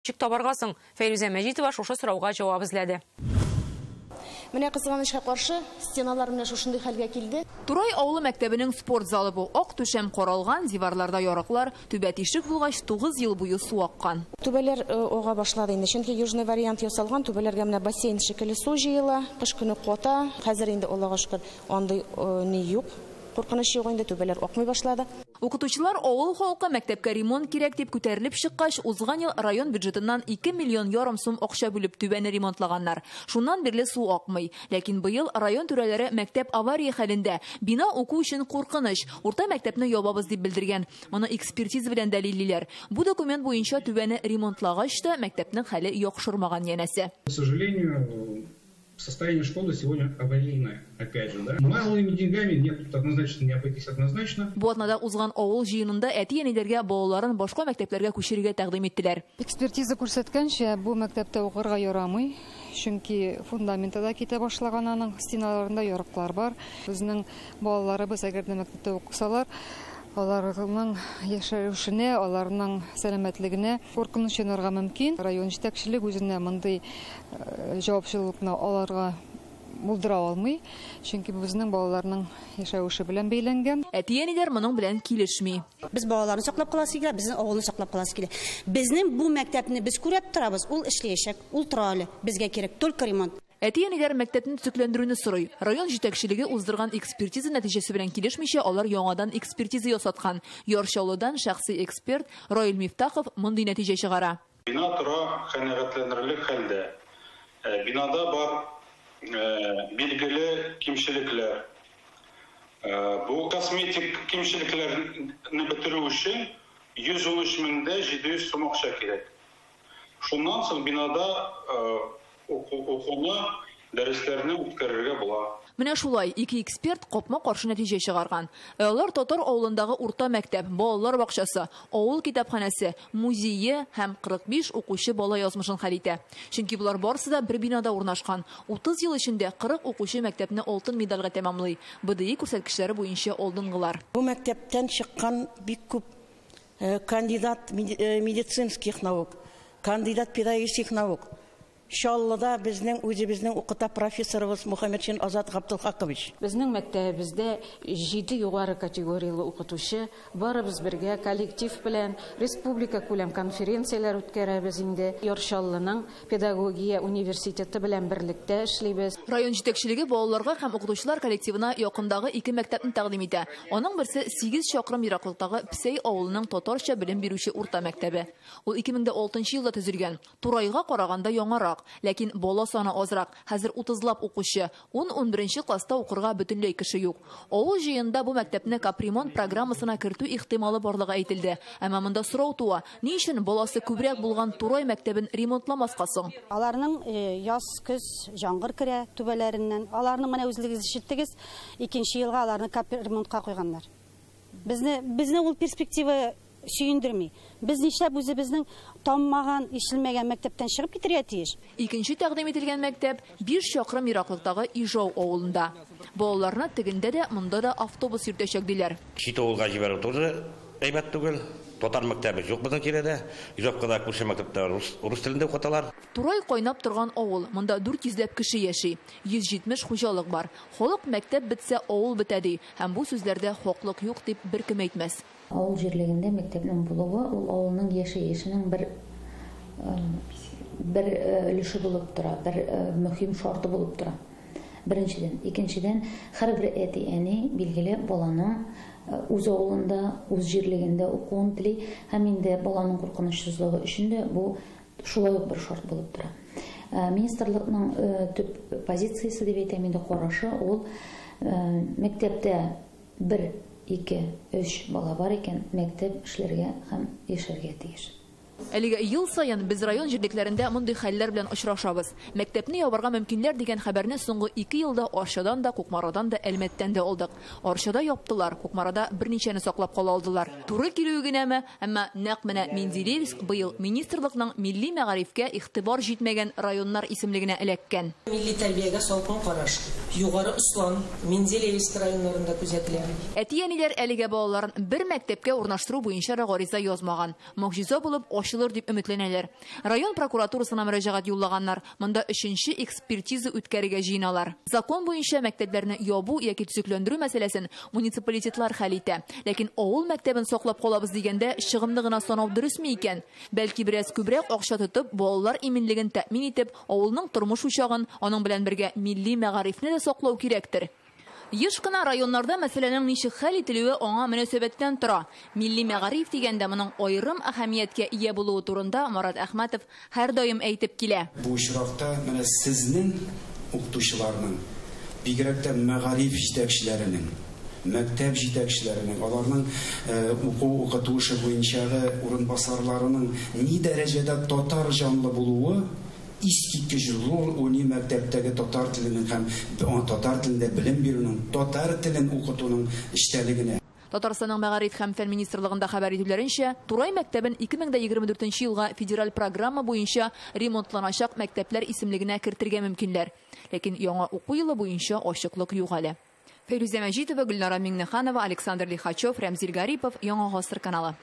Ничек табарга соң? Фәйрүзә Мәҗитова шушы сорауга җавап эзләде. Менә кызганычка каршы, стеналар менә шушындый хәлгә килде. Турай авылы мәктәбенең спорт залы бу. Ак түшәм каралган, диварларда ярыклар, түбә тишек булгач, 9 ел буе су аккан. Түбәләр ага башлады инде. Чөнки южный вариант ясалган, түбәләргә менә бассейн шикелле су җыела, кыш көне ката. Хәзер инде Аллага шөкер, андый ни юк. Куркыныч юк инде, түбәләр акмый башлады. Укытучылар авыл халкы мәктәпкә ремонт кирәк дип күтәрелеп чыккач, узган ел район бюджетыннан 2,5 миллион сум акча бүлеп түбәне ремонтлаганнар. Шуннан бирле су акмый. Ләкин быел район түрәләре мәктәп авария хәлендә, бина уку өчен куркыныч, урта мәктәпне ябабыз дип белдергән. Моны экспертиза белән дәлиллиләр. Бу документ буенча түбәне ремонтлагач та мәктәпнең хәле яхшырмаган янәсе. К сожалению, состояние школы сегодня аварийное, опять же, да. Малыми деньгами нет, тут однозначно не обойтись однозначно. Бу атнада узган авыл җыенында әти-әниләргә балаларын башка мәктәпләргә күчерергә тәкъдим иттеләр. Экспертиза күрсәткәнчә, бу мәктәптә укырга ярамый, чөнки фундаменты да китә башлаган, аның стеналарында ярыклар бар. Безнең балаларыбыз әгәр дә мәктәптә укысалар, аларның яшәешенә, аларның сәламәтлегенә куркыныч янарга мөмкин. Район җитәкчелеге үзенә мондый җаваплылыкны аларга булдыра алмый, чөнки безнең балаларның яшәеше белән бәйләнгән. Әти-әниләр моның белән килешми. Без балаларны саклап каласы килә, безнең авылны саклап каласы килә. Безнең бу мәктәпне без күреп торабыз, ул эшләячәк, ул тора әле. Безгә кирәк только ремонт. Әти-әниләр мәктәпне төзекләндерүне сорый. Район җитәкчелеге уздырган экспертиза нәтиҗәсе белән килешмичә, алар яңадан экспертиза ясаткан. Яр Чаллыдан шәхси эксперт Раил Мифтахов мондый нәтиҗә чыгара. Бина тора канәгатьләнерлек хәлдә. Бинада бар билгеле кимчелекләр. Бу косметик кимчелекләрне бетерү өчен 113 700 сум акча кирәк. Шуннан соң бинада укуны, дәресләрне үткәрергә була. Менә шулай ике эксперт капма-каршы нәтиҗә чыгарган. Алар татар авылындагы урта мәктәп, балалар бакчасы, авыл китапханәсе, музее һәм 45 укучы бала язмышын хәл итә. Чөнки болар барысы да бер бинада урнашкан. 30 ел эчендә 40 укучы мәктәпне алтын медальгә тәмамлый. БДИ күрсәткечләре буенча алдынгылар. Бу мәктәптән чыккан бик күп кандидат медицинских наук, кандидат педагогических наук. Чаллыда безнең үзебезнең укыта профессорыбыз Мухаммедшин Азат Габдулхакович. Безнең мәктәбебездә 7 югары категорияле укытучы, барыбыз бергә коллектив белән республика күләм конференцияләр үткәрәбез инде. Яр Чаллының педагогия университеты белән берлектә эшлибез. Район җитәкчелеге балаларга һәм укытучылар коллективына якындагы ике мәктәпне тәкъдим итә. Аның берсе 8 чакрым ераклыктагы Псәй авылының татарча белем бирүче урта мәктәбе. Ул 2006 елда төзелгән. Турайга караганда яңарак. Ләкин бала саны азрак. Хәзер 30лап укучы, 10-11 класста укырга бөтенләй кеше юк. Авыл җыенында бу мәктәпне капремонт программасына кертү ихтималы барлыгы әйтелде. Әмма монда сорау туа: ни өчен баласы күбрәк булган Турай мәктәбен ремонтламаска соң? Аларның яз, көз, яңгыр керә түбәләреннән. Аларның менә үзегез ишеттегез, икенче елга аларны капремонтка куйганнар. Безне ул перспектива сөендерми. Без нишләп үзебезнең таммаган, ишелмәгән мәктәптән чыгып китәргә тиеш? Икенче тәкъдим ителгән мәктәп 5 чакрым ераклыктагы Ижау авылында. Балаларны тегендә дә, монда да автобус йөртәчәк диләр. Чит авылга җибәрү тоже әйбәт түгел. Татар мәктәбе юк безнең тирәдә. Ижовкада күрше мәктәптә рус телендә укыталар. Турай кайнап торган авыл. Монда 400ләп кеше яши. 170 хуҗалык бар. Халык мәктәп бетсә авыл бетә ди. Һәм бу сүзләрдә хаклык юк дип беркем әйтмәс. Авыл җирлегендә мәктәпнең булуы ул авылның яшәешенең бер өлеше булып тора, бер мөһим шарты булып тора. Беренчедән, икенчедән, һәрбер әти-әни билгеле баланың үз авылында, үз җирлегендә укуын тели һәм инде баланың куркынычсызлыгы өчен дә бу шулай ук бер шарт булып тора. Министрлыкның төп позициясе дип әйтәм инде, карашы ул мәктәптә 1, 2, 3 бала бар икән, мәктәп эшләргә һәм яшәргә тиеш. Әлегә ел саен без район җирлекләрендә мондый хәлләр белән очрашабыз. Мәктәпне ябарга мөмкинләр дигән хәбәрне соңгы 2 елда Арчадан да, Кукмарадан да, Әлмәттән дә алдык. Арчада яптылар, Кукмарада берничәне саклап кала алдылар. Туры килүе генәме, әмма нәкъ менә Менделеевск быел министрлыкның милли мәгарифкә игътибар җитмәгән районнар исемлегенә эләккән. Милли тәрбиягә салкын караш Югары Ослан, Менделеевск районнарында күзәтелә. Әти-әниләр әлегә балаларын бер мәктәпкә урнаштыру буенча да гариза язмаган. Могҗиза булып ачылыр дип өметләнәләр. Район прокуратурасына мөрәҗәгать юллаганнар. Монда өченче экспертиза үткәрергә җыеналар. Закон буенча мәктәпләрне ябу яки төзекләндерү мәсьәләсен муниципалитетлар хәл итә. Ләкин авыл мәктәбен саклап калабыз дигәндә чыгымны гына санау дөресме икән? Бәлки бераз күбрәк акча тотып, балалар иминлеген тәэмин итеп, авылның тормыш учагын, аның белән бергә милли мәгарифне дә саклау кирәктер. Еш кына районнарда мәсьәләнең ничек хәл ителүе аңа мөнәсәбәттән тора. Милли мәгариф дигәндә моның аерым әһәмияткә ия булуы турында Марат Әхмәтов һәрдаим әйтеп килә. Бу очракта менә сезнең укытучыларның, бигрәк тә мәгариф җитәкчеләренең, мәктәп җитәкчеләренең, аларның уку-укыту эше буенчагы урынбасарларының ни дәрәҗәдә татар җанлы булуы искиткеч роль уйный мәктәптәге татар теленең һәм татар телендә белем бирүнең, татар телен укытуның эчтәлегенә. Татарстанның мәгариф һәм фән министрлыгында хәбәр итүләренчә, Турай мәктәбен 2024 елга федераль программа буенча ремонтланачак мәктәпләр исемлегенә кертергә мөмкинләр. Ләкин яңа уку елы буенча ачыклык юк әле. Фәйрүзә Мәҗитова, Гөлнара Миңнеханова, Александр Лихачев, Рәмзил Гарипов, Яңа Гасыр каналы.